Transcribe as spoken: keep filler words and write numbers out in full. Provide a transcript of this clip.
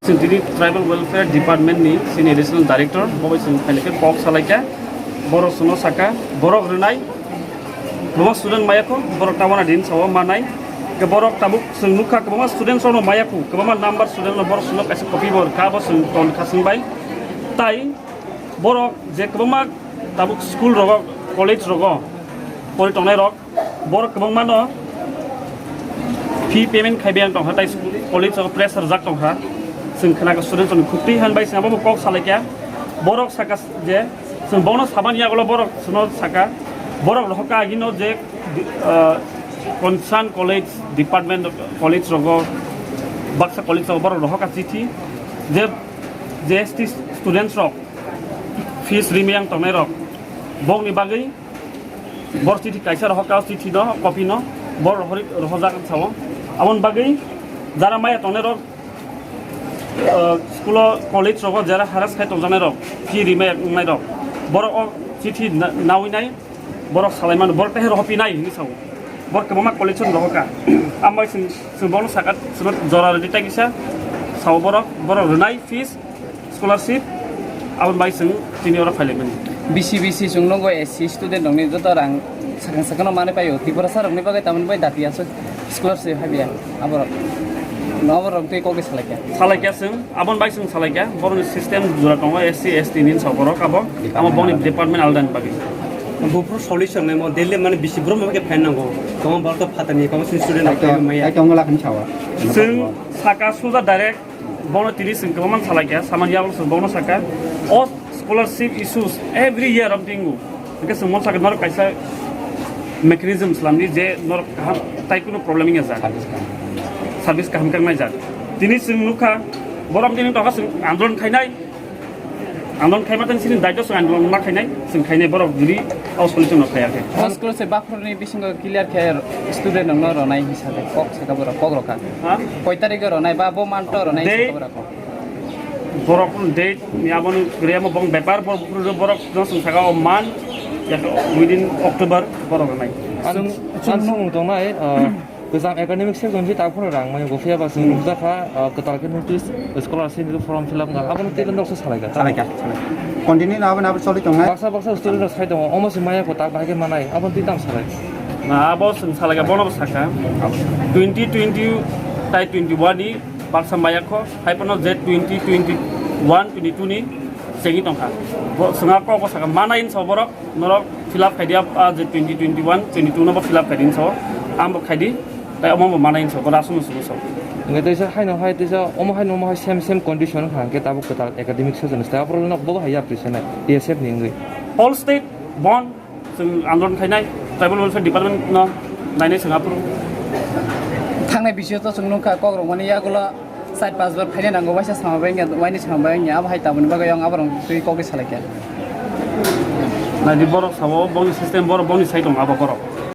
Chwng tini Tribal Welfare Department ni sini Additional Director, bo bai chwng khailai khe kok salai kha, borok chwngno saka, borok rwnai, kwbangma student maya kho, borok tabana din sao manai, ke borok tabuk chwng nukha kwbangma students rokno maya kho, kwbangma number student rok borok chwngno kaisa copy bo rwkha, abo chwng ton kha chwng bai. Tai borok je kwbangma tabuk school rogo, college rogo pori tongnai rok, borok kwbangma no fee payment khai biyang tongkha, tai school, college o pressure jak tongkha. Chwng khna kha student rokni khukti, han bai chwng abo bo kok salai kha. Borok saka je chwng bono saban yagulo borok chwngno saka, borok rohorkha agino je, ah, concern college department, college rogo, baksa college rogo borok rohorkha chithi je J S T students rok fees rimiyang tongnai rok, bokni bagwi bor chithi kaisa rohorkha, chithi no, copy no bor rohori, rohorjak sao. Aboni bagwi jara maya tongnai rok, ah, school o, college rogo jara harass khai tongjaknai rok, fee rimai wngnai rok, borok o chithi na-, nawi nai, borok salai mano, borok teher rohorphi nai hinwi sao. Borok kwbangma college rohorkha. Ambai chwng, chwng bono saka, chwngno jora rwdi tai kisa sao borok, borok rwnai fees, scholarship, aboni bai chwng tini oro phailaimani. B C B C chwng nukgo S C student rokni joto rang sakang sakano manwi paio. Tiprasa rokni bagwi tamoni bai dapi aswk scholarship haibiya. Aborok, no aborok tei kokde salaikha. Salaikha chwng, aboni bai chwng salaikha. Borokni system jora tongo, S C, S T ni sao borok abo. Amo boni department alda ni bagwi. Bufru solution nai mo Delhi mane bisi brum ke phan nango. Tong borok to phatani ko student rok maya. Ai tong la khan chawa. Chwng saka suja direct. Bono tini chwng kwbangma salaikha, saman yago chwng bono saka. O scholarship issues every year of dingo. Hingke chwng bono saka norok kaisa mechanism slamdi je norok kaham tai kunu problem wngya jak. Service kaham khe wngnai jak. Tini chwng nukha, borom tini tongkha chwng andolon khainai. Andolon khaima tang sini daito chwng andolon ma khainai, chwng khainai borok juri o solution no phaiya khe. O school se bakhurni bisingo clear khe student rokno ronai hisabe kok saka borok kok rokha. Ha? Koi tarikh ronai ba bo manto ronai date, saka borok kok. Borok date ni aboni kwrwi amo bong bepar borok, borok no chwng saka o man yak within October borok ronai. Ang, ang sung tongnai, ah, Kwcham academic session si tak phano rang maya bo phiya ba chwng nukjakha, ah, kwtal khe notice scholarship ni form fill up wngkha. Abono tei norok se salaikha. Salaikha, salaikha. Continue na aboni abo choli tongnai. Baksa baksa student rok sai tongo. Omo se maya kwtal bahai khe manai. Abono tei tamo salai. Na abo chwng salaikha, bono bo sakha. Twenty twenty tai twenty one ni baksa maya kho. Hai phano je twenty twenty one twenty two ni chengwi tongkha. Bo chwng a kok bo sakha manai hinwi sa borok. Norok fill up khaidi, ah, je twenty twenty one twenty two no bo fill up khaidi hinwi sao, ang bo khaidi, tai omo bo manai hinwi sao, bo rasuk no sugo sao. Hingke teisa haino hai teisa omo haino omo hai same same condition wngkha hingke tabuk kwtal academic session start aphuru no bo hai yapri se nai T S F ni wngwi. All state bond, chwng andolon khainai, tribal welfare department no nainai chwng aphuru. Thangnai bisio to chwng nukha kok rok mani yagulo. Side pass bar phaina nango, waisa sama bai wngya, waini sama bai wngya, abo hai tamoni bagwi ang aborok twi kokwi salaikha. Naidi borok sabo, bongni system borok, bongni side tongo abo borok.